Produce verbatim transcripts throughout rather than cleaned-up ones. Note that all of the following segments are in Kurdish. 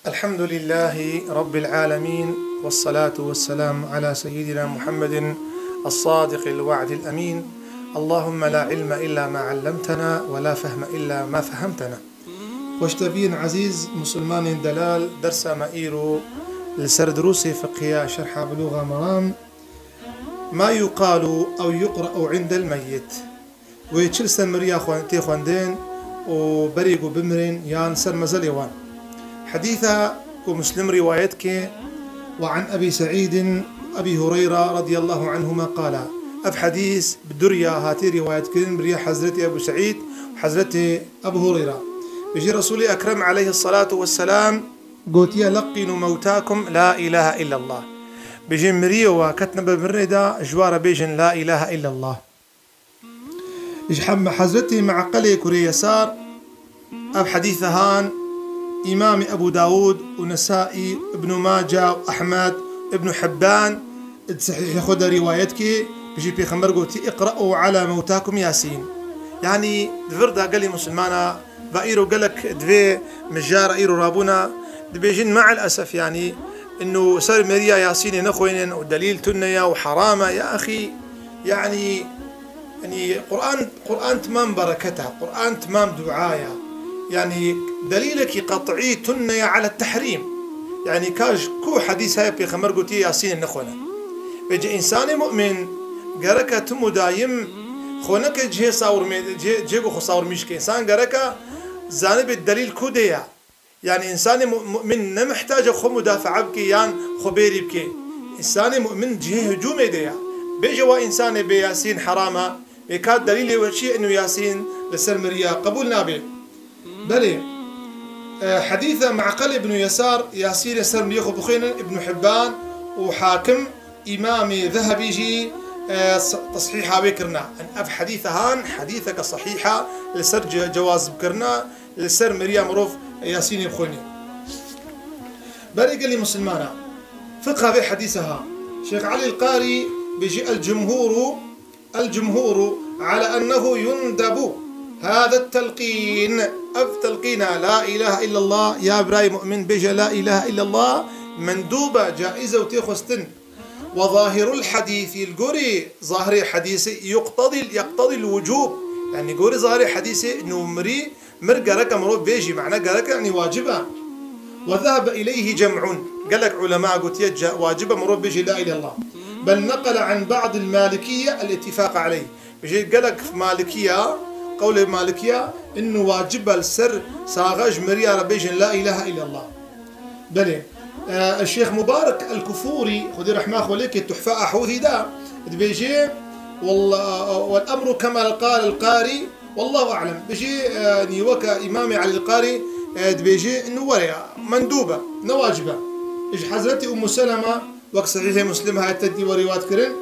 الحمد لله رب العالمين، والصلاة والسلام على سيدنا محمد الصادق الوعد الأمين. اللهم لا علم إلا ما علمتنا، ولا فهم إلا ما فهمتنا. Xoşteviyên ezîz, musulmanên delal, dersa me îro li ser durusê fiqhiya şerha Bulûxa Meram. ما يقال أو يقرأ عند الميت. Wê çi li ser miriya xwe tê xwendin û berê ku bimirin yan ser mezelê wan. Hedîsa ku Muslim rîwayet ke, وعن أبي سعيد وأبي هريرة رضي الله عنهما قالا. Ev hedîs bi duriya hatî rîwayet kirin bi riya Hezretî Ebu Seîd û Hezretî Ebu Hureyra. Bijî Resûlê Ekrem aleyhissalatu vesselam gotiye, لقنوا موتاكم لا إله إلا الله. Bijî miriyê wa ketine bi mirinê de ji wa re bêjin, La ilahe illallah. Ji hem Hezretî Me'qelê kurê Yesar, ev hedîse han Îmamê Ebû Dawûd û Nesaî, Ibnû Maca û Ehmed, Ibnû Hibban di Sehîhê xwe de rîwayet kê, bijî Pêxember gotî, اقرأوا على موتاكم ياسين. Yanî di vir de gelî Musulmana ve îro gelek di vê mijara îro rabûna dibêjin, me'el esef, yanî inu ser meriya Yasînê nexwênin û delîl tune ye û heram e, ya exî, yanî Yanî, Quran, Quran timam bereket e, Quran timam dua ye. Yanî, delîlekî qet'î tune ye ala tehrîm. Yanî, ka ji ku hedîs heye Pêxember gotiye Yasînê nexwene. Vêce însanê mu'min gereke tim û dayim xwe neke cihê sawirmê, cihê, cihê ku xwe sawirmîş ke. Însan gereke zanibê delîl ku de ye. Yanî însanê mu-, mu'min ne mihtac e xwe mudafaa bike yan xwe bêrî bike. Însanê mu'min cihê hicûmê de ye. Bêje wa însanê bê Yasîn heram e, bê ka delîlê we çi ye inu Yasîn li ser miriya qebûl nabe? Belê, e, hedîsa Me'qelê Ibnû Yesar, Yasînê ser miriyê xwe bixwînin, Ibnû Hibban û Hakim, Îmamê Zehebî jî, e, s-, tesîha wê kirina. Em ev hedîse han, hedîseke sehîh e, li ser ce-, cewaz bikirina, li ser meriya mirov Yasînê bixwînê. Berê gelî Musulmana, fiqha vê hedîse ha. Şêx Elî Qarî bêjî, الجمهور، الجمهور على أنه يندب هذا التلقين. Ev telqîna, La ilahe illallah, ya birayê mu'min, bêje La ilahe illallah, mendûb e, caiz e û tê xwestin. وظاهر الحديث، li gorî zahirê hedîsê, يقتضي، يقتضي الوجوب. Yanî gorî zahirê hedîsê, nû mirî, mir gereke mirov bêjî, mane gereke, yanî wacib e. وذهب إليه جمع. Gelek ulema gotiye ce-, wacib e mirov bêjî La ilahe illallah. بل نقل عن بعض المالكية الاتفاق عليه. Bijî gelek Malikiya, qewlê Malikiya, inu wacib e li ser saxe ji meriya re bêjin La ilahe illallah. Belê. E, Şêx Mubarek El-Kufûrî, Xwedê rehma xwe lê ke, Tuhfe Ahûzî de dibêje, "Wal-, والأمر كما قال القاري، والله أعلم." Bijî, e, nî weke Îmamê Elî Qarî, e, dibêje, inu were ya, mendûb e, ne wacib e. Ji Hezretî Ummu Selema, wek Sehîhê Muslim heye te dî we rîwayet kirin,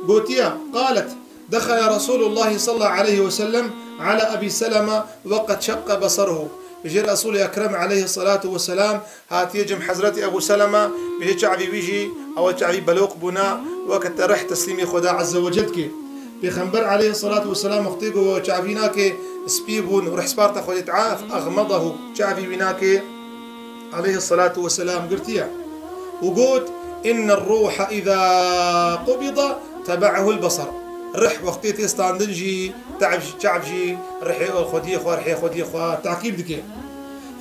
gotiye, قالت، دخل رسول الله صلى الله عليه وسلم على أبي سلمة وقد شق بصره. Bijê Resûlê Ekrem aleyhissalatu vesselam hatiye cem Hezretî Ebû Seleme, bijê çavî wî jî, ew çavî beloq bûne, weke te rih teslîmê Xweda Azze ve Cel dike. Pêxember aleyhissalatu vesselam wextê ku çavî nake, spî bûn û rih sparta Xwedê, تعاف، أغمضه، çavî wî nake. Aleyhissalatu vesselam girtiye û got, إن الروح إذا قبض تبعه البصر. Rih wextê tê standin jî, tev-, çav jî rihê xwediyê xwe, rihê xwediyê xwe teqîb dike.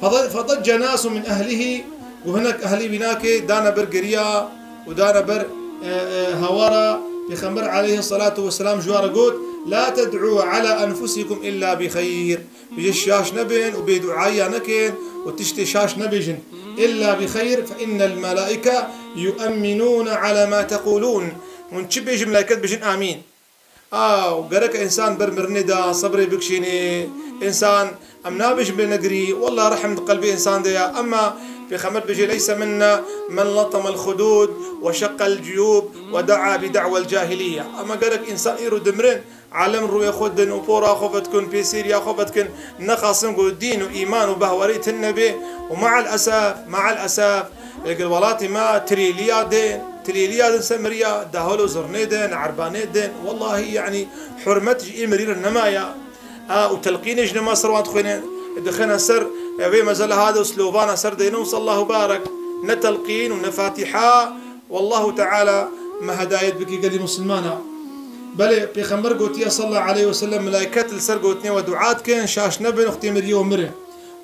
فض-، فضج ناس من أهله، û hinek ehlî wî nake dane ber geriya û dane ber, e, e, hawara. Pêxember aleyhissalatu vesselam ji wan re got, لا تدعوا على أنفسكم إلا بخير. Bêje şaş nebin û bêduayiya nekin û tiştê şaş nebêjin. إلا بخير، فإن الملائكة يؤمنون على ما تقولون. Hûn çi bêjin, melaiket bêjin amîn. Aw, gerek e însan ber mirinê de sebrê bikişînê. Însan, em nabêjin bê negirî, wallah rehm di qelbê însan de ya. Emma Pêxember bêje, ليس منا من لطم الخدود وشق الجيوب ودعا بدعوى الجاهلية. Emma gerek însan îro dimirin, Alem rûyê xwe din û pora xwe vedikin, pêsêriya xwe vedikin, nexasin ku dîn û îman û behwerî tune bê û me'el esef, me'el esef, li gel welatê me tirêliya din, tirêliya din ser meriya, dahol û zurnê din, erbanê din, wellahî, yanî, hurmet ji î mirî re nemaye. A, û telqînê ji nema ser wan dixwînin, dixine ser, Ev ê mezela hade û silovana ser deyne û sallah û barek. Ne telqîn û ne fatiha. Wallahu Teala me hedayet bike gelî musulmana. Belê, Pêxember gotiye sallallahu aleyhi ve sellem, melaiket li ser gotinê we dua dikin, şaş nebin, wextê miriyê we mire.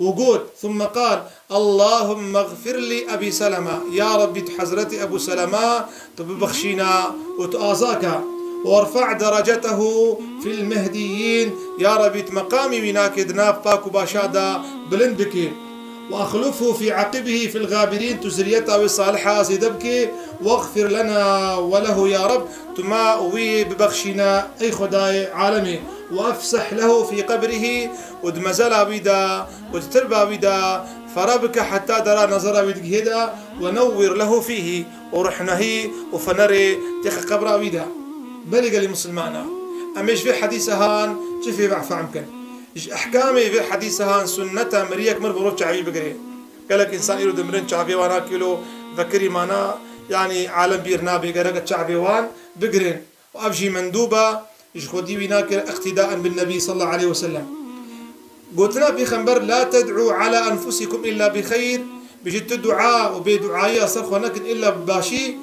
Û got, ثم قال: اللهم اغفر لأبي سلمة. Ya Rabbî, tu Hezretî Ebu Selema tu bibexşîna û tu aza ke. وارفع درجته في المهديين. Ya Rabbî, tu meqamî wî nake di nav pak û başa de bilind bike. وأخلفه في عقبه في الغابرين. Tu ziriyeta wê saliha zêde bike. واغفر لنا وله يا رب. Tu me û wî bibexşîne, ey Xwedayê alemê. وأفسح له في قبره. Û di mezela wî de û di tirba wî de fere bike heta dera nezera wî digihê de. ونور له فيه. Û ruhnehî û fenerê têxe qebra wî de. Belê gelî musulmana. Em ê ji vê hedîse han çi fê fehm kin? Ji ehkamê vê hedîse han sunneta miriyek mir mirov çavî bigirê. Gelek însan îro dimirin çavê wan a kîlo vekirî mana, yanî alem bîr nabê gerek çavê wan bigirin. Û ev jî mendûb e, ji xwedî wî nakir iqtîdaen bin Nebî sallallahu aleyhi ve sellem. Gotina Pêxember, لا تدعوا على أنفسكم إلا بخير. Bijî tu dua û bê duayiya ser xwe nekin illa bi başî.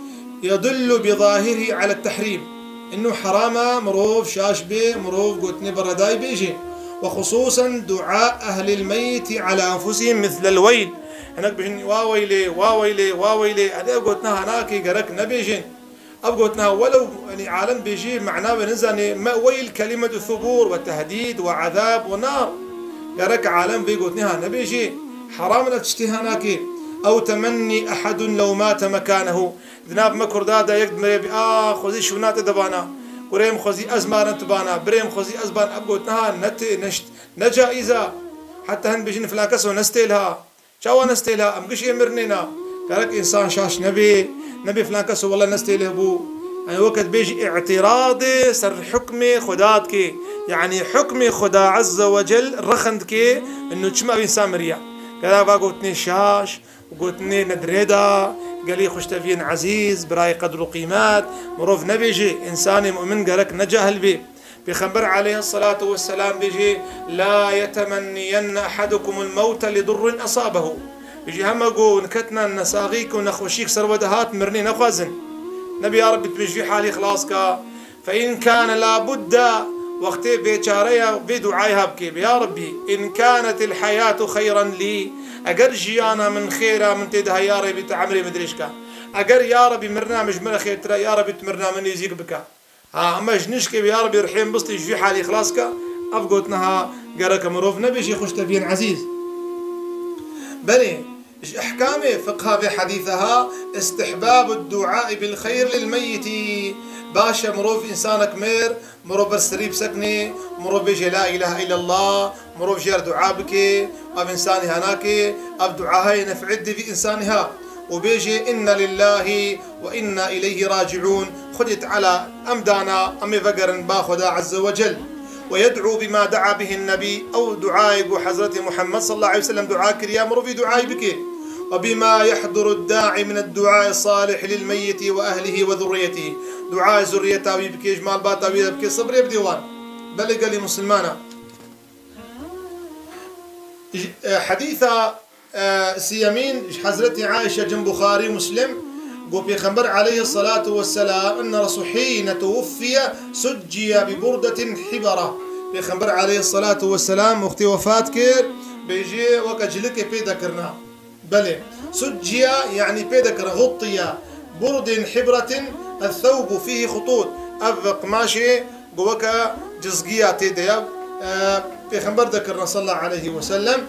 يدل بظاهره على التحريم. Ino heram e, mirov şaş bê, mirov gotinê beredayî bêje. وخصوصا دعاء أهل الميت على أنفسهم مثل الويل. Hinek bijin, wa weylê, wa weylê, wa weylê. Ede ev gotina hanakê gerek nebêjin. Ev gotina welew, yanî, alem bêjî, mena wê nizanê, مأوى الكلمة ثبور وتهديد وعذاب ونار. Gerek alem vê gotinê ha nebêjî. Heram in ev tiştê ha nakê. أو تمني أحد لو مات مكانه. Di nav me Kurda de yek dimire bî, a, xwezî şûna te dibana. Kurê min xwezî ez marim tu bana, birê min xwezî ez ban. Ev gotina ha ne tê, ne şt-, ne caiz e. Heta hin bêjin filan keso nestêl ha. Çawa nestêla? Em gişê mirinê na. Gerek însan şaş nebê, nebê filan keso wele nestêlê bû. Em weke dibêjî îtîradê ser hukmê Xuda dikê. Yanî hukmê Xuda Azze ve Cel rexin dikê, ino çima ev însan miriya. Gerek va gotinê şaş, gotinê nedirê da, gelî xweşteviyên ezîz, birayê qedr û qîmet, mirov nebêjê, însanê mumin gerek ne cahil bê. Pêxember aleyhisselatu vesselam bêjê, لا يتمنين أحدكم الموت لضر أصابه. Bêjê heme ku niketina nesaxîk û nexweşîk ser we de hat, mirinê nexwazin. Nebê ya Rabbî tu min ji vî halî xilas ka. فإن كان لا بد, wextê bêçare ya, vê duayê ha bikê, ya Rabbî, إن كانت الحياة خيرا لي, eger jiyana min xêr a, min tê de heye, ya Rabbî tu emrê min dirêj ka. Eger ya Rabbî mirina min ji min re xêrtir e, ya Rabbî tu mirina min nêzîk bike. Ha, hema ji nişkê bê, ya Rabbî rihê min bistî, ji vî halî xilas ke, ev gotina ha gereke mirov nebêjî, xweşteviyên ezîz. Belê, ji ehkamê fiqha vê hedîse ha, استحباب الدعاء بالخير للميت. Baş e mirov, însanek mir, mirov ber serî bisekinê, mirov bêje, لا إله إلا الله, mirov jê re dua bike, ev însanî ha nake, ev dua heye nef'ê didê vî însanî ha. Û bêje, إنا لله وإنا إليه راجعون. Xwedê Teala em dana, em ê vegerin ba Xweda Azze ve Cel. ويدعو بما دعا به النبي, ew duayê ku Hezretî Muhammed sallallahu aleyhi ve sellem dua kiriye, mirov vî duayê bike. وبما يحضر الداعي من الدعاء الصالح للميت وأهله وذريته. Duayê zurriyeta wî bike, ji malbata wî re bike, sebrê bidê wan. Belê gelî musulmana. Ji, e, hedîsa, e, siyemîn ji Hezretî Aîşe cem Buxarî û Muslim, got Pêxember aleyhisselatu vesselam, إن رسول حين توفي سجي ببردة حبرة. Pêxember aleyhisselatu vesselam wextê wefat kir, bêjê weke cilikê pê dekirina. Belê. سجي, yanî pê dekirina, غطي. بردة حبرة الثوب فيه خطوط. Ev qimaşê ku weke cizgiya tê de ya, e, Pêxember dekirina sallallahu aleyhi ve sellem.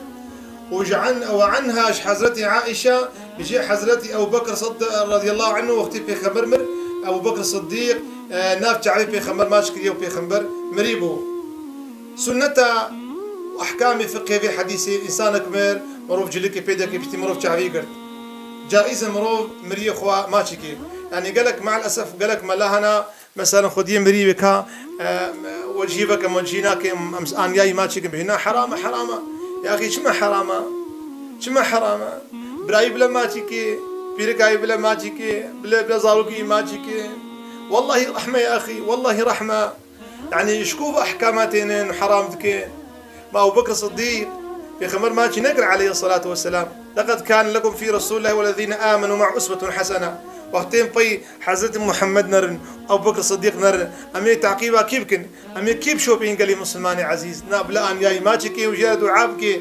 Û ji an-, û anha ji Hezretî Aîşe, ji Hezretî Ebu Bekr Siddiq radiyallahu anhu wextî Pêxember mir, Ebu Bekr Siddiq, e, nav çavê Pêxember maç kiriye û Pêxember mirî bû. Sunneta û ehkamê fiqhê vê hedîsê, însanek mir, mirov cilikê pê deke piştî mirov çavê girt. Caiz e mirov miriyê xwe maçî ke. Yanî gelek, me'el esef, gelek mela hene, Mesela xwediyê mirî wê ka, e, wecihî veke, wecihî nake, em aniyayî maçî ke bihîna, heram e, heram e. Ya axî çima heram e? Çima heram e? Birayî bile maçî ke, pîrikayî bile maçî ke, bile, bile zarokî maçî ke. Wellahî rehme ya axî, wellahî rehme. Yanî ji ku ve ehkama tênin heram dike? Ma Ebu Bekr Sidîq, Pêxember maçî nekir aleyhisselatu vesselam. Leqed kâne lekum fî Resûlillahî wellezîne âmenû ma'ehu uswetun hasene. Wextên pey Hezretî Muhammed nerin, Ebu Bekir Sidîq nerin, em ê teqîba kî bikin? Em ê kî bişopîn gelî Musulmanê ezîz? Na, bila anyayî maçî kê û jê re dua bikê.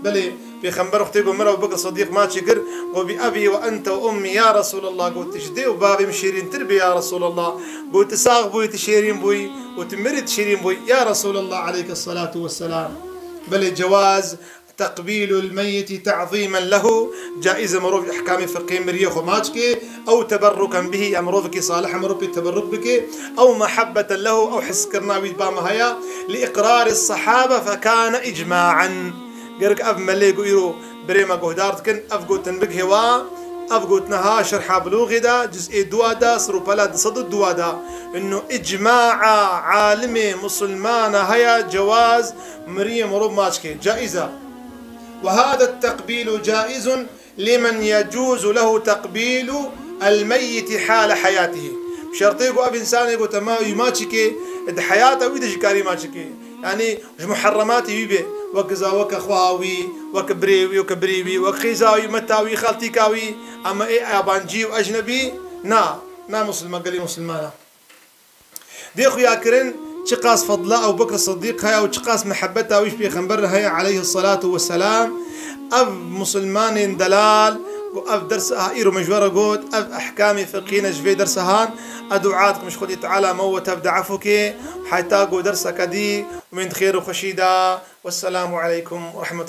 Belê, Pêxember wextê got, mir Ebu Bekir Sidîq maçî kir, got, "Bi ebî we ente we ummî ya Resûlallah." Got, "Tu ji dê û bavê min şêrîntir bê ya Resûlallah." Got, "Tu sax bûyî, tu şêrîn bûyî û tu mirî, tu şêrîn bûyî ya Resûlallah aleyke salatu vesselam." Belê, cewaz teqbîlul meyyiti ta'zîmen lehu, caiz e mirov ihkamê fiqhê miriyê xwe maç ke, ew teberruken bihî, ya mirovekî salih e mirov pê teberruk bike, ew mehabbeten lehu, ew hiskirina wî ba me heye, li iqrarê sehabe fekane icmaen. Gerek ev melê ku îro birê me guhdar dikin, ev gotin bigihê wa, ev gotina ha şerha Bulûxê de, ciz'ê dua de, sirûpela du sed û dua de, inu icmaa alimê musulmana heye, cewaz miriyê mirov maç ke, caiz e. وهذا التقبيل جائز لمن يجوز له تقبيل الميت حال حياته. Bi şertê ku ev însanê ku te ma wî maçî ke, di heyata wî de jî karî maçî ke. Yanî ji muherrematê wî bê, wek zaweke xwe wî, wek birê wî, wek birê wî, wek xêza wî, meta wî, xaltîka wî, ama ê yabancî û ecnebî, na, na musulman, gelî musulmana. Dê xuyakirin çiqas fedla Ebu Bekr Sidîq heye û çiqas mihebeta wî ji Pêxember re heye aleyhissalatu vesselam. Ev musulmanên delal û ev dersa ha îro me ji we re got, ev ehkamê fiqhî ne ji vê dersa han. Ez dua dikim ji Xwedê Teala me û we tev de efû ke, heta ku derseke dî û min di xêr û xweşî de. Wesselamu aleykum we rahmetullah.